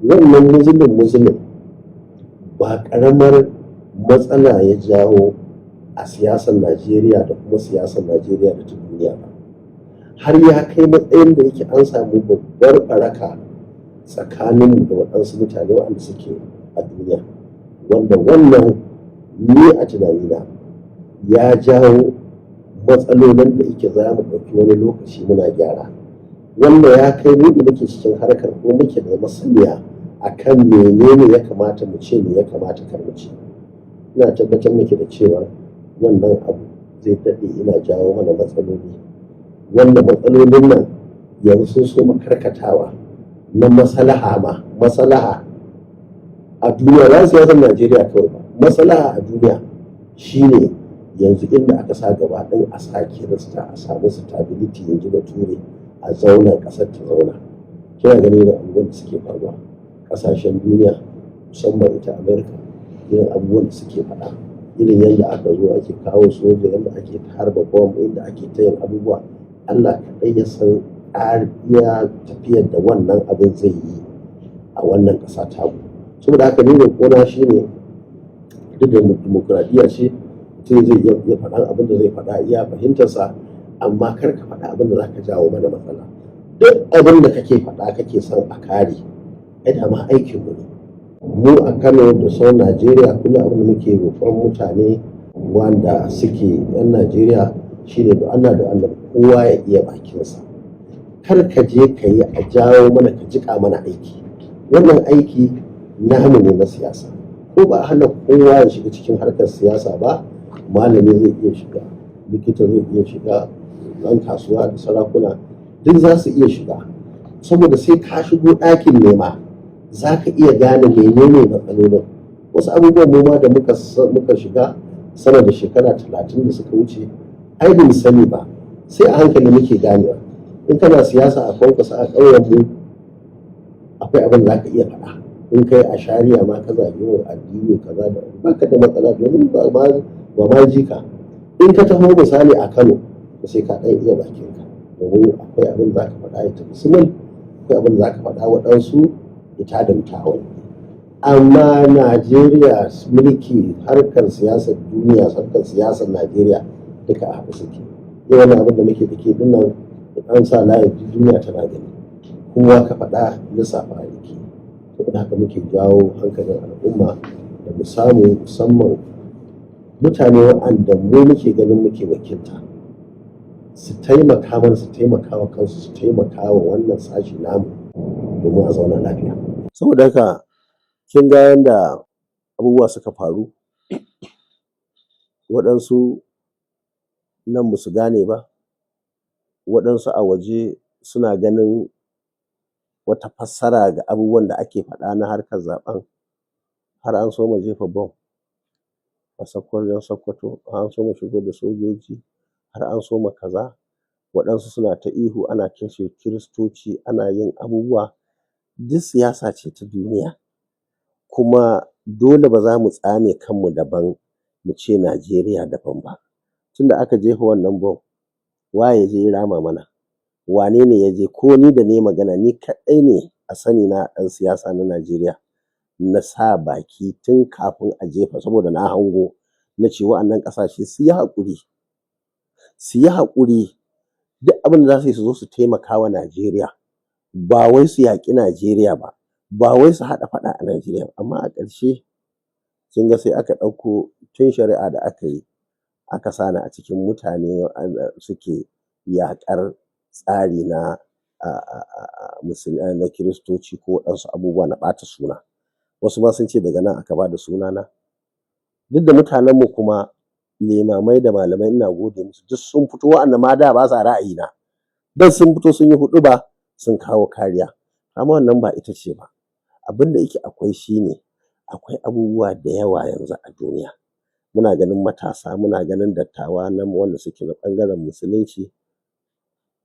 Wannan Muslim Muslim ba ƙaramar matsala ya jawo. a siyasar Najeriya da kuma siyasar Najeriya da ta duniya ba. Har ya kai matsayin da yake an samu babbar ɓaraka tsakaninmu da waɗansu mutane waɗanda suke a duniya, wanda wannan ni a tunanina ya jawo matsalolin da yake za mu ɗauki wani lokaci muna gyara. Wanda ya kai mu da muke cikin harkar ko muke da masaniya akan menene ya kamata mu ce, me ya kamata kar mu ce. Ina tabbatar miki da cewa wannan abu zai daɗe ina jawo mana matsaloli, wanda matsalolin nan yanzu sun soma karkatawa na maslaha, ma maslaha a duniya, ba siyasar Najeriya kawai ba, maslaha a duniya shine yanzu inda aka sa gaba ɗin a sa Kirista a samu stability yanzu, Bature a zauna, ƙasar ta zauna. Kina ganin irin abubuwan da suke faruwa ƙasashen duniya, musamman ita America, irin abubuwan da suke faɗa, irin yadda aka zo ake kawo soja, yadda ake harba bomb, inda ake ta yin abubuwa. Allah kaɗai ya san iya tafiyar da wannan abin zai yi a wannan ƙasa tamu. Saboda haka ni roƙona shine, duk da dimokuraɗiyya ce, mutum zai iya faɗan abin da zai faɗa iya fahimtarsa, amma kar ka faɗa abin da za ka jawo mana matsala. Duk abin da kake faɗa kake son a kare, ai dama aikinmu ne. Mu a Kano da sauran Najeriya, kullum abin da muke roƙon mutane wanda suke 'yan Najeriya shine da Allah da Allah kowa ya iya bakinsa. Kar ka je ka yi a jawo mana ka jiƙa mana aiki. Wannan aiki namu ne na siyasa. Ko ba a hana kowa ya shiga cikin harkar siyasa ba, malami zai iya shiga, likita zai iya shiga, ɗan kasuwa da sarakuna duk za su iya shiga. Saboda sai ka shigo ɗakin nema za ka iya gane menene matsalolin. Wasu abubuwan mu ma da muka shiga sama da shekara 30 da suka wuce, ai ba mu sani ba, sai a hankali muke ganewa. In kana siyasa a Kwankwasa a ƙauyen mu, akwai abin da za ka iya faɗa. In kai a shari'a ma ka zagi wa addini kaza da baka da matsala, domin ba ma jika. In ka taho misali a Kano, sai ka ɗan iya bakinka, domin akwai abin da za ka faɗa ya tafi sumul, akwai abin da za ka faɗa waɗansu ita da wuta a wani. Amma Najeriya, mulki, harkar siyasar duniya, harkar siyasar Najeriya, duka a haɗe suke. Yau wannan abin da muke da ke dinnan, an sa layin duniya tana gani, kowa ka faɗa lissafa yake. Saboda haka muke jawo hankalin al'umma da mu samu, musamman mutane waɗanda mu muke ganin muke wakilta, su taimaka mana, su taimaka wa kansu, su taimaka wa wannan sashi namu domin a zauna lafiya. Saboda haka kin ga yanda abubuwa suka faru, waɗansu nan ba su gane ba, waɗansu a waje suna ganin wata fassara ga abubuwan da ake faɗa na harkar zaɓen, har an soma jefa bom a wajen Sokoto, an soma shigo da sojoji, har an soma kaza. Waɗansu suna ta ihu ana kashe Kiristoci, ana yin abubuwa. Duk siyasa ce ta duniya, kuma dole ba za mu tsame kanmu daban mu ce Najeriya daban ba. Tunda aka jefa wannan bom, waye ya je ya rama mana? Wane ne ya je? Ko ni da na yi magana, ni kaɗai ne a sani na ɗan siyasa na Najeriya na sa baki tun kafin a jefa, saboda na hango, na ce wa'annan ƙasashe su yi haƙuri, su yi haƙuri, duk abin da za su yi su zo su taimaka wa Najeriya, ba wai su yaƙi Najeriya ba, ba wai su haɗa faɗa a Najeriya ba. Amma a ƙarshe kin ga sai aka ɗauko tun shari'a da aka yi, aka sa ni a cikin mutane waɗanda suke yaƙar tsari na na Kiristoci ko waɗansu abubuwa na ɓata suna. Wasu ma sun ce daga nan aka bada sunana. Duk da mutanenmu kuma limamai da malamai, ina gode musu, duk sun fito, wa'anda ma da ba sa ra'ayina, duk sun fito sun yi huɗuba, sun kawo kariya. Amma wannan ba ita ce ba. Abin da yake akwai shine akwai abubuwa da yawa yanzu a duniya. Muna ganin matasa, muna ganin dattawa na wanda suke na ɓangaren Musulunci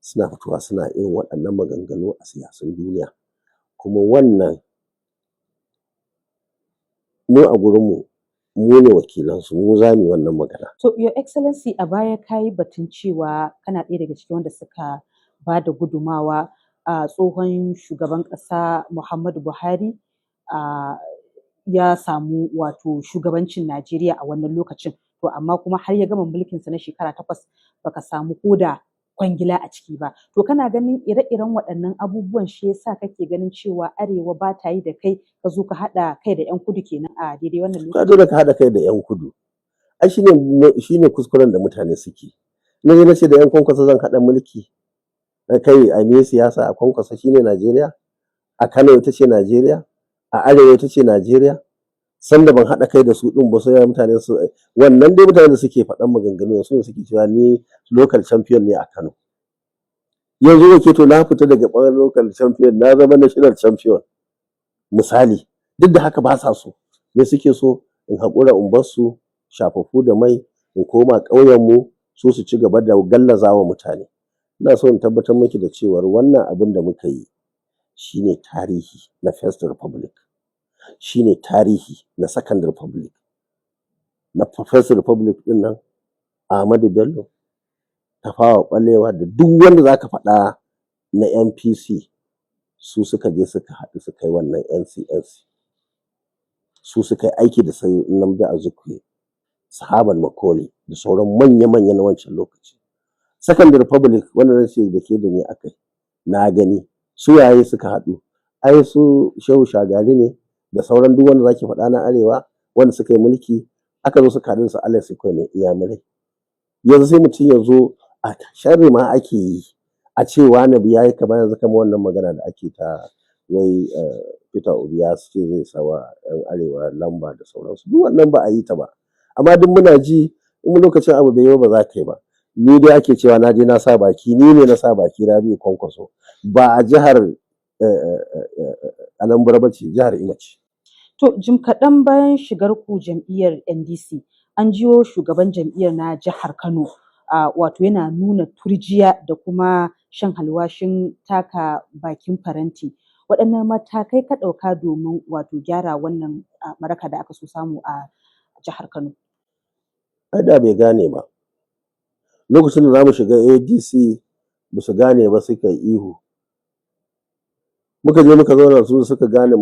suna fitowa suna irin waɗannan maganganu a siyasun duniya. Kuma wannan mu a gurinmu, mu ne wakilansu, mu za mu yi wannan magana. To, Your Excellency, a baya ka yi batun cewa kana ɗaya daga cikin wanda suka ba da gudumawa a tsohon shugaban ƙasa Muhammadu Buhari ya samu wato shugabancin Najeriya a wannan lokacin. To amma kuma har ya gama mulkinsa na shekara 8 baka samu koda kwangila a ciki ba. To kana ganin ire-iren waɗannan abubuwan shi yasa kake ganin cewa Arewa ba ta yi da kai, ka zo ka haɗa kai da 'yan kudu kenan a daidai wannan Ka lokaci? Dole ka haɗa kai da 'yan kudu. Ai shine kuskuren da mutane suke. Na je na ce da 'yan Kwankwaso zan haɗa mulki. Kai a me siyasa a Kwankwaso shine Najeriya? A Kano ita ce Najeriya? A Arewa ita ce Najeriya? Sanda ban haɗa kai da su ɗin ba, sai mutane su wannan dai mutane da suke faɗan maganganu su ne suke cewa ni local champion ne a Kano. Yanzu yake to na fita daga ɓangaren local champion, na zama national champion misali. Duk da haka ba sa so. Me suke so? In haƙura in bar su shafaffu da mai, in koma ƙauyenmu, su su ci gaba da gallazawa mutane. Ina so in tabbatar miki da cewar wannan abin da muka yi shine tarihi na First Republic, shine tarihi na Second Republic. Na First Republic ɗin nan, Ahmadu Bello, Tafawa Balewa da duk wanda zaka faɗa na NPC, su suka je suka haɗu suka yi wannan NCNC. Su suka yi aiki da su Nnamdi Azikiwe, su Herbert Macaulay da sauran manya-manya na wancan lokaci. Second Republic wanda na ce da ke da ni aka yi, na gani su waye suka haɗu. Ai su Shehu Shagari ne da sauran duk wanda zaki faɗa na Arewa wanda suka yi mulki, aka zo suka haɗu da su Alex Ekwueme Inyamurai. Yanzu sai mutum ya zo a sharri ma ake yi a ce wane ya yi kamar yanzu, kamar wannan magana da ake ta wai Peter Obi ya ce zai sawa 'yan Arewa lamba da sauransu. Duk wannan ba a yi ta ba. Amma duk muna ji, in lokacin abu bai yi ba, ba za ka yi ba. Ni dai ake cewa na je na sa baki, ni ne na sa baki, Rabi'u Kwankwaso. Ba a jihar Anambra ba ce, jihar Imo ce. To jim kaɗan bayan shigar ku jam'iyyar NDC, an jiyo shugaban jam'iyyar na jihar Kano wato yana nuna turjiya da kuma shan alwashin taka bakin faranti. Waɗanne matakai ka ɗauka domin wato gyara wannan ɓaraka da aka so samu a jihar Kano? Ai da bai gane ba. Lokacin da za mu shiga ADC ba su gane ba, suka yi ihu. Muka je muka zauna, su suka gane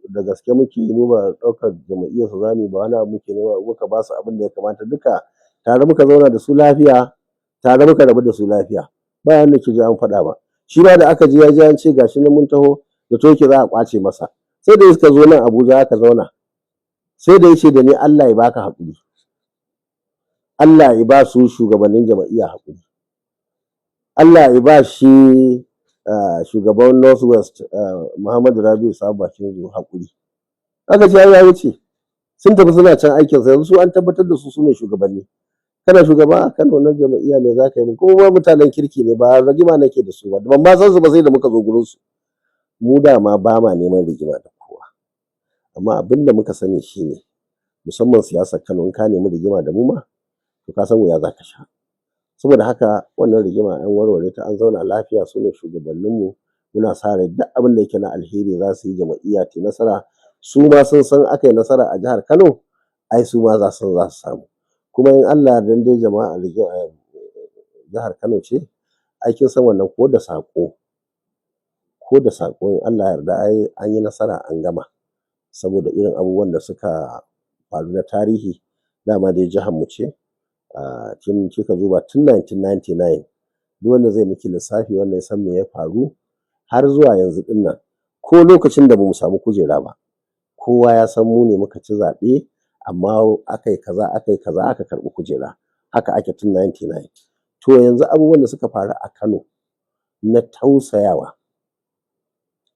da gaske muke yi, mu ba ɗaukar jam'iyyar su zamu yi ba, wani abu muke nema. Muka ba su abin da ya kamata duka. Tare muka zauna da su lafiya, tare muka rabu da su lafiya. Ba wanda ke ji an faɗa ba. Shi ma da aka je ya ji an ce gashi nan mun taho, da toke za a ƙwace masa. Sai da suka zo nan Abuja aka zauna. Sai da ya ce da ni, "Allah ya baka haƙuri. Allah ya ba su shugabannin jam'iyya haƙuri. Allah ya ba shi shugaban North West Muhammadu Rabi'u Sabo Bakin haƙuri." Aka ce ai ya wuce. Sun tafi suna can aikinsa, yanzu su an tabbatar da su, su ne shugabanni. Kana shugaba a Kano na jam'iyya, me za ka yi min? Kuma mutanen kirki ne, ba rigima nake da su ba. Ban ma san su ba sai da muka zo gurin su. Mu dama ba ma neman rigima da kowa. Amma abin da muka sani shine, musamman siyasar Kano, in ka nemi rigima da mu ma, to ka san wuya za ka sha. Saboda haka wannan rigima an warware ta, an zauna lafiya. Su ne shugabanninmu. Muna sa rai duk abin da yake na alheri za su yi jam'iyya ta nasara. Su ma sun san aka yi nasara a jihar Kano, ai su ma za su samu. Kuma in Allah ya yarda dai jama'a jihar Kano ce, ai kin san wannan ko da saƙo, ko da saƙo, in Allah ya yarda ai an yi nasara an gama. Saboda irin abubuwan da suka faru na tarihi, dama dai jihar mu ce. Tun kika duba tun 1999, duk wanda zai miki lissafi, wanda ya san me ya faru har zuwa yanzu ɗin nan, ko lokacin da bamu samu kujera ba, kowa ya san mu ne muka ci zaɓe, amma aka yi kaza, aka yi kaza, aka karɓi kujera. Haka ake tun 99. To yanzu abubuwan da suka faru a Kano na tausayawa,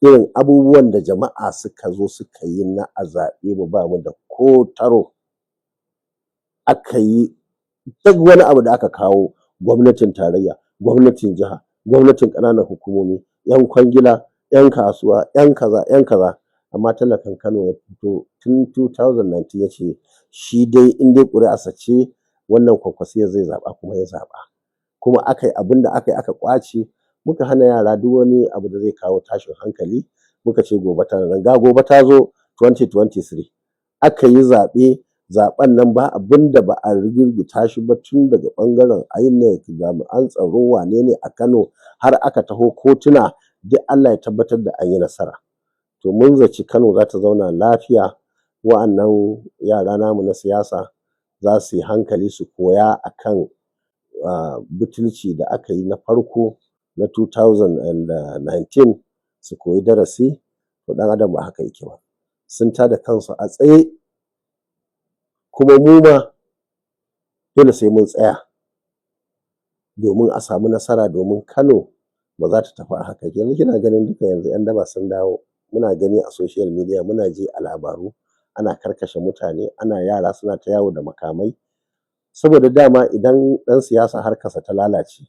irin abubuwan da jama'a suka zo suka yi na a zaɓe mu, ba mu da ko taro, aka yi duk wani abu da aka kawo, gwamnatin tarayya, gwamnatin jiha, gwamnatin ƙananan hukumomi, 'yan kwangila, 'yan kasuwa, 'yan kaza, 'yan kaza, amma talakan Kano ya fito tun 2019 ya ce shi dai in dai ƙuri'arsa ce, wannan Kwankwasiyya zai zaɓa, kuma ya zaɓa. Kuma aka yi abin da aka yi, aka ƙwace. Muka hana yara duk wani abu da zai kawo tashin hankali. Muka ce gobe tana nan, ga gobe ta zo. 2023 aka yi zaɓe. Zaɓen nan ba abin da ba a rigirgita shi ba, tun daga ɓangaren INEC, jami'an tsaro, wane ne a Kano, har aka taho kotuna, duk Allah ya tabbatar da an yi nasara. To mun zaci Kano za ta zauna lafiya. Wa'annan yara namu na siyasa za su za su yi hankali su koya akan butulci da aka yi na farko na 2019, su koyi darasi. To ɗan adam ba haka yake ba. Sun tada kansu a tsaye, kuma mu ma dole sai mun tsaya domin a samu nasara, domin Kano ba za ta tafi a haka. Yanzu kina ganin duka yanzu 'yan daba sun dawo, muna gani a social media, muna ji a labaru, ana karkashe mutane, ana yara suna ta yawo da makamai. Saboda dama idan ɗan siyasa harkarsa ta lalace,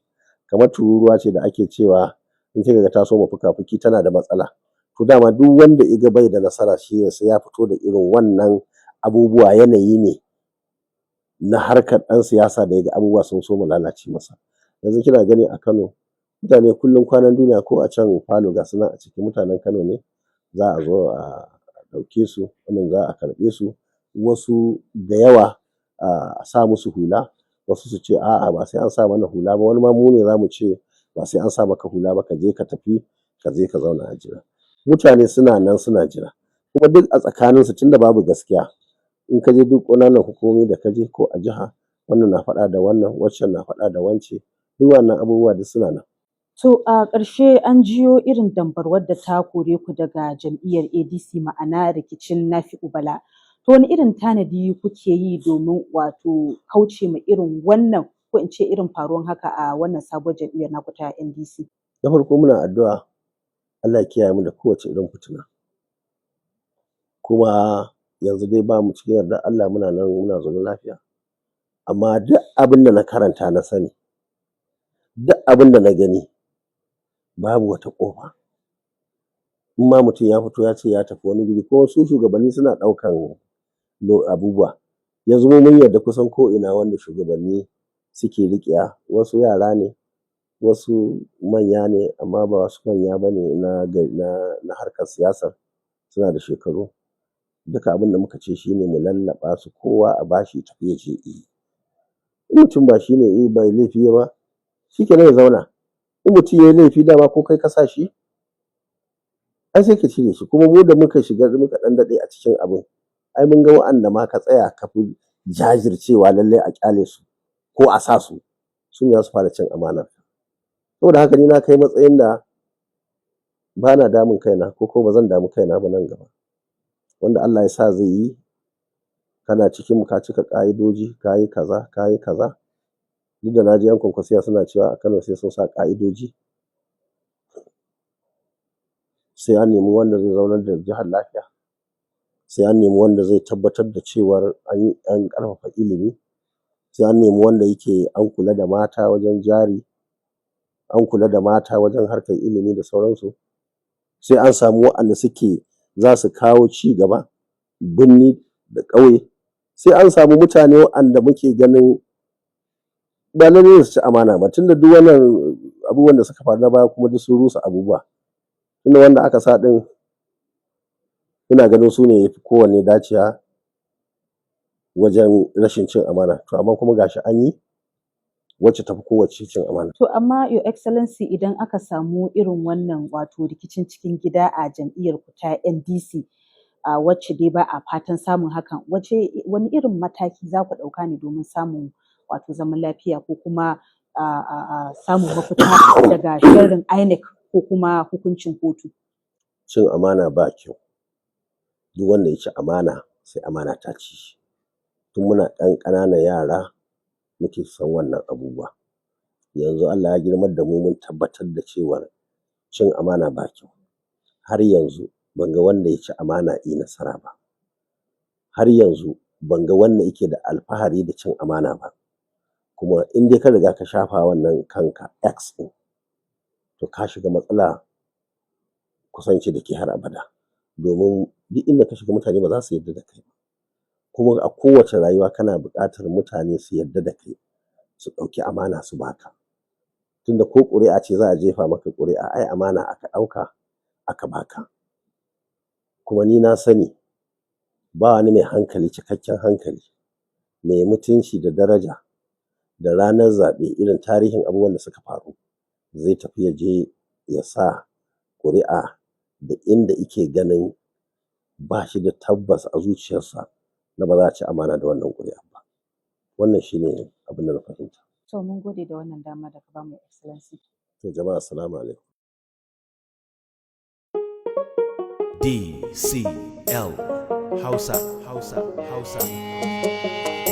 kamar tururuwa ce da ake cewa in kika ga ta soma fuka-fuki tana da matsala. To dama duk wanda iga bai da nasara shi ne sai ya fito da irin wannan abubuwa. Yanayi ne na harkar ɗan siyasa da ya ga abubuwa sun soma lalace masa. Yanzu kina gani a Kano mutane kullum kwanan duniya, ko a can falo ga su nan a cikin mutanen Kano ne za a zo a ɗauke su, wannan za a karɓe su, wasu da yawa a sa musu hula, wasu su ce a'a ba sai an sa mana hula ba, wani ma mu ne za mu ce ba sai an sa maka hula ba, ka je ka tafi ka je ka zauna a jira. Mutane suna nan suna jira, kuma duk a tsakaninsu tunda babu gaskiya, in ka je duk ƙananan hukumomi da ka je ko a jiha, wannan na faɗa da wannan, waccan na faɗa da wance, duk wannan abubuwa duk suna nan. To a ƙarshe, an jiyo irin dambarwar da ta kore ku daga jam'iyyar ADC, ma'ana rikicin Nafi'u Bala. To wani irin tanadi kuke yi domin wato kauce ma irin wannan, ko in ce irin faruwan haka a wannan sabuwar jam'iyyar naku ta NDC? Na farko muna addu'a Allah ya kiyaye mu da kowace irin fitina. Kuma yanzu dai ba mu cikin yardar Allah, muna nan muna zaune lafiya. Amma duk abin da na karanta na sani, duk abin da na gani, babu wata ƙofa. In ma mutum ya fito ya ce ya tafi wani guri, ko su shugabanni suna ɗaukan abubuwa. Yanzu mu mun yarda kusan ko ina wanda shugabanni suke riƙewa, wasu yara ne, wasu manya ne, amma ba wasu manya ba ne na harkar siyasar, suna da shekaru. Duka abin da muka ce shine mu lallaɓa su, kowa a bashi ya tafi ya je yi. In mutum ba shi ne bai laifi ba, shi kenan ya zauna. In mutum ya yi laifi dama ko kai ka sa shi, ai sai ka cire shi. Kuma mu da muka shiga muka ɗan daɗe a cikin abun, ai mun ga wa'anda ma ka tsaya ka fi jajircewa lallai a ƙyale su ko a sa su, su ne za su fara cin amanar. Saboda haka ni na kai matsayin da ba na damun kaina, ko ba zan damu kaina ba nan gaba. Wanda Allah ya sa zai yi, kana cikin mu ka cika ƙa'idoji, ka yi kaza, ka yi kaza. Duk da na ji 'yan Kwankwasiyya suna cewa a Kano sai sun sa ƙa'idoji, sai an nemi wanda zai zaunar da jihar lafiya, sai an nemi wanda zai tabbatar da cewar an ƙarfafa ilimi, sai an nemi wanda yake an kula da mata wajen jari, an kula da mata wajen harkar ilimi da sauransu, sai an samu waɗanda suke za su kawo ci gaba birni da ƙauye, sai an samu mutane waɗanda muke ganin ba lallai ne su ci amana ba, tunda duk wannan abubuwan da suka faru na baya kuma duk sun rusa abubuwa. Tunda wanda aka sa ɗin ina ganin su ne yafi kowanne dacewa wajen rashin cin amana, to amma kuma gashi an yi wacce tafi kowacce cin amana. To amma, Your Excellency, idan aka samu irin wannan wato rikicin cikin gida a jam'iyyar ku ta NDC, a wacce dai ba a fatan samun hakan, wace wani irin mataki za ku ɗauka ne domin samun wato zaman lafiya ko kuma a samun mafita daga sharrin INEC ko kuma hukuncin kotu? Cin amana ba kyau. Duk wanda ya ci amana sai amana ta ci shi. Tun muna ɗan ƙananan yara muke san wannan abubuwa. Yanzu Allah ya girmar da mu, mun tabbatar da cewar cin amana ba kyau. Har yanzu ban ga wanda ya ci amana ya yi nasara ba. Har yanzu ban ga wanda yake da alfahari da cin amana ba. Kuma in dai ka riga ka shafa wannan kanka X ɗin, to ka shiga matsala kusanci da ke har abada. Domin duk inda ka shiga mutane ba za su yarda da kai ba. Kuma a kowace rayuwa kana buƙatar mutane su yarda da kai, su ɗauki amana su baka. Tunda ko ƙuri'a ce za a jefa maka ƙuri'a, ai amana aka ɗauka aka baka. Kuma ni na sani ba wani mai hankali, cikakken hankali, mai mutunci da daraja, da ranar zaɓe irin tarihin abubuwan da suka faru zai tafi ya je ya sa ƙuri'a da inda yake ganin ba shi da tabbas a zuciyarsa na ba za a ci amana da wannan ƙuri'ar ba. Wannan shine abin da na fahimta. To mun gode da wannan dama da ka bamu, Your Excellency. To jama'a, assalamu alaikum. DCL Hausa, Hausa, Hausa.